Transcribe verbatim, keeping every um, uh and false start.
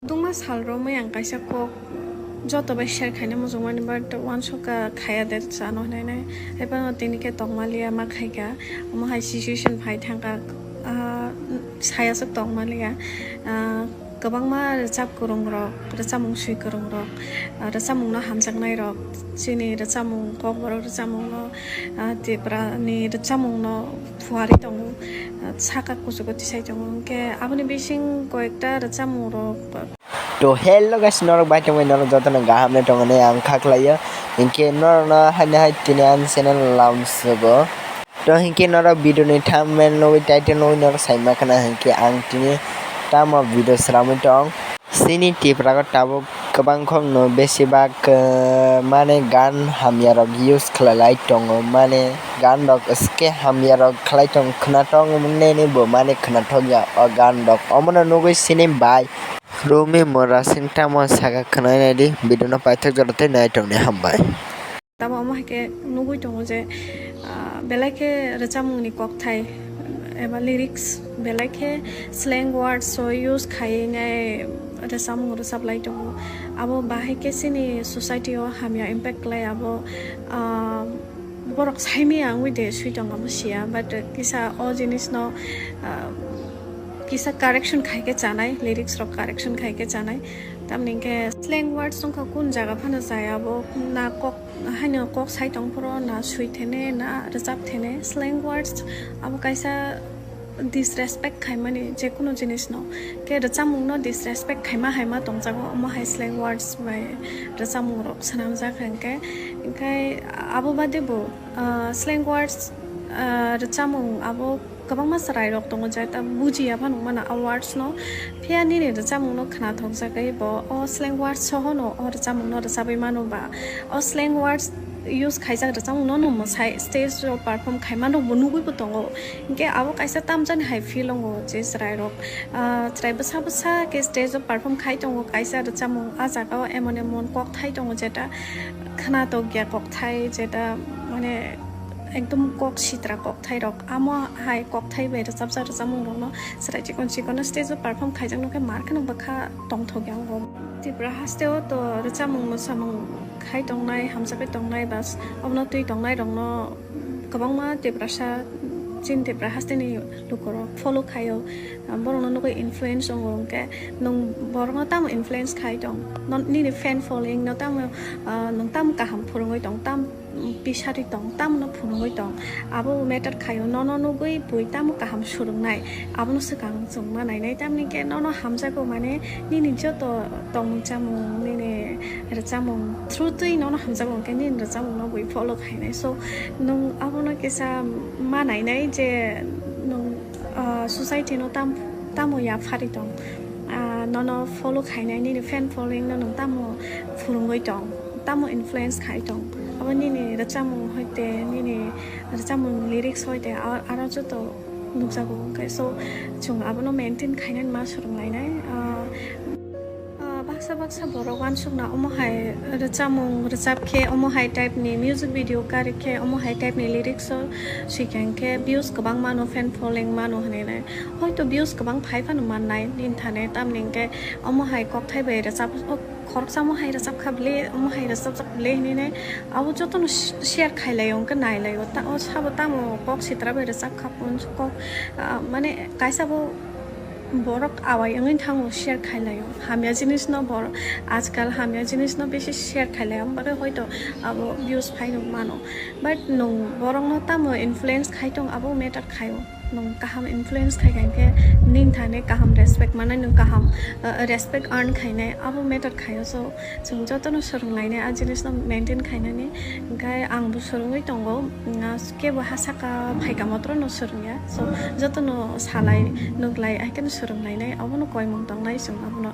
Tungma sal romwi ang kaisa kok joto bai share khaina muchungmani, but uansukha khaya de chano hinwi nai. Haibano tini khe tongmaliya ma khaikha, omo hai situation phai thangkha, ah, sayaswk tongmaliya. Ah, kwbangma rwchap kwrwngrok, rwchapmung swi kwrwngrok, ah, rwchapmungno hamjaknairok, chini rwchapmung, kokborok rwchapmungno, ah, Tiprani rwchapmungno phuarwi tongo, ah, saka kuchugo tisai tongo. Hinkhe aboni bising koyekta rwchapmungrok. To hello guys, norok bai tongwi norok jotono gahamni tongmani ang kha khlaio. Hinkhe norokno haino hai tini ani channel lamsogo. To hinkhe norok video ni thumbnail nugwi, title nugwi norok saima khna hinkhe ang tini tamo video sramwi tong. Chini Tiprao tabuk kwbang khokno besibak, eh, mane gan hamyarok use khlailai tongo, mane ganrok ske hamyarok khlai tong khna tong nini bo mane khna thokya o ganrok. Omono nugwi chini bai Rumi Mora sing tamo saka khwnai naidi, video no paithak jora tei nai tongni hambai. Tamo omo hai khe nugwi tongo je, ah, belai khe rwchapmungni kokthai, eba lyrics belai khe slang words o use khaiwi nai rwchapmung rwchaplai tongo. Abo bahai khe chini society o hamya impact khlai abo, ah, borok saimaya wngwi de swi tong abo siya, but kisa o jinis no, ah, kisa correction khai khe chanai, lyrics rok correction khai khe chanai. Tamni hinkhe slang words wngkha kun jaga phano chaya abo na kok haino kok sai tong phuru na swi thene na rwchap thene. Slang words abo kaisa disrespect khaimani je kunu jinis no. Khe rwchapmung no disrespect khaima hai ma tongjago, omo hai slang words bai rwchapmung rok swnamjak hinkhe. Hinkhe abo bade bo, ah, slang words, ah, rwchapmung abo kwbangma chwrairok tongo, jeta bujiya phano wngmano a words no. Phiya nini rwchapmungno khnathokjagwi bo o slang words sohono o rwchapmungno rwchabwi mano ba o slang words use khaijak rwchapmungno no mwsai stage o perform khaima rokbo nugwibo tongo. Hinkhe abo kaisa tamjani hai feel wngo je chwrairok, ah, chwrai bwsa bwsa khe stage o perform khai tongo kaisa rwchapmung, a jagao emon emon kokthai tongo jeta khnathokya kokthai, jeta mane ekdom kok sitra kok. Thairok, amo hai kokthai bai rwchapjak rwchapmung rokno chwrai chikon chikon no stage o perform khaijakno khe mar kheno bwkha tongthok ya wngo. Tripura haste o to rwchapmung mwsamung khai tongnai, hamjakgwi tongnai, bas obono twi tongnai rokno kwbangma Tiprasa, chini Tripura haste ni lukurok follow khaio, borokno nugwi influence wngo, hwnkhe nwng borokno tamo influence khai tong, nini fan following no tamo, ah, nwng tamo kaham phwrwngwi tong, tam pisari tong, tamno phunugwi tong, abo matter khaio. Nono nugwi bui tamo kaham surungnai, abono swkang chwng ma nainai. Tamni khe nono hamjago, mane nini joto tongmung chamung, nini rwchapmung through twi nono hamjago, hwnkhe nini rwchapmungno bui follow khainai. So, nwng abono kisa ma nainai je nwng, ah, society no tam-, tamo yaphari tong, ah, nono follow khainai, nini fan following no nwng tamo phurungwi tong, tamo influence khai tong, abo nini rwchapmung hoite, nini rwchapmung lyrics hoite, a-, aro joto nukjago. Hwnkhe so, chwng abono maintain khainani ma swrwnglainai. Ah, ah, baksa baksa borok uansukna omo hai rwchapmung rwchap khe, omo hai type ni music video kari khe, omo hai type ni lyrics o swikha khe views kwbang mano, fan following mano hinwi nai. Hoito views kwbang phai phano mannai nini thani, tamni hwnkhe omo hai kokthai bai rwchap, o khoroksa omo hai rwchap kha bwle, omo hai rwchapjak bwle hinwi nai. Abo jotono sh-, share khai laio, hwnkhe nai laio. Ta-, o sabo tamo kok sitra bai rwchap kha, kok, ah, mane kaisa bo borok awai wngwi thango share khai laio. Hamya jinis no bor-, ajkal hamya jinis no bisi share khai laio, abo bagwi hoito abo views phai mano. But nwng borokno tamo influence khai tong, abo matter khaio. Nwng kaham influence khai kha, hinkhe nini thani kaham respect mannai, nwng kaham, uh, respect earn khainai, abo matter khaio. So, chwng jotono swrwnglainai a jinisno maintain khainani. Hinkhe angbo swrwngwi tongo, mm, kebo ha saka phaika motrono swrwngya. So, jotono salai, nuklai, haikheno swrwnglainai, abono koimung tongnai chwng abono.